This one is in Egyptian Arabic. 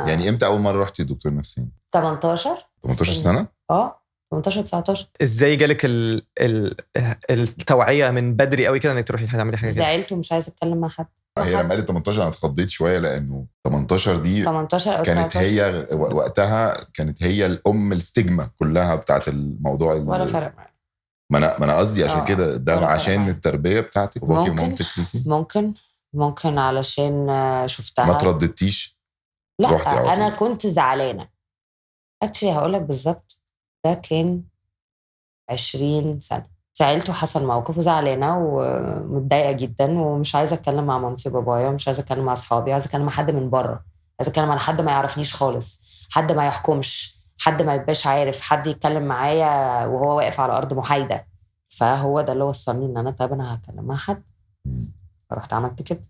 يعني امتى اول مرة رحتي دكتور نفساني؟ 18. 18 سنه؟ اه، 18 19. ازاي جالك التوعية من بدري قوي كده انك تروحي تعملي حاجة كده؟ زعلت ومش عايزه اتكلم مع حد. هي لما قالت 18 انا اتخضيت شويه، لانه 18 دي 18 او كانت 19. هي وقتها كانت هي الام ال stigma كلها بتاعت الموضوع ولا فرق معايا. ما انا قصدي عشان كده ده ولا فرق عشان معايا. التربية بتاعتك، باباكي ممكن. ومامتك ليكي. ممكن علشان شفتها. ما ترددتيش؟ لا. رحتي على انا طول. كنت زعلانة actually، هقول لك بالظبط، ده كان 20 سنه. زعلت وحصل موقف وزعلانه ومتضايقه جدا ومش عايزه اتكلم مع مامتي وبابايا ومش عايزه اتكلم مع اصحابي، عايزه اتكلم مع حد من بره، عايزه اتكلم على حد ما يعرفنيش خالص، حد ما يحكمش، حد ما يبقاش عارف، حد يتكلم معايا وهو واقف على ارض محايده. فهو ده اللي وصلني ان انا طيب انا هتكلم مع حد. فرحت عملت كده.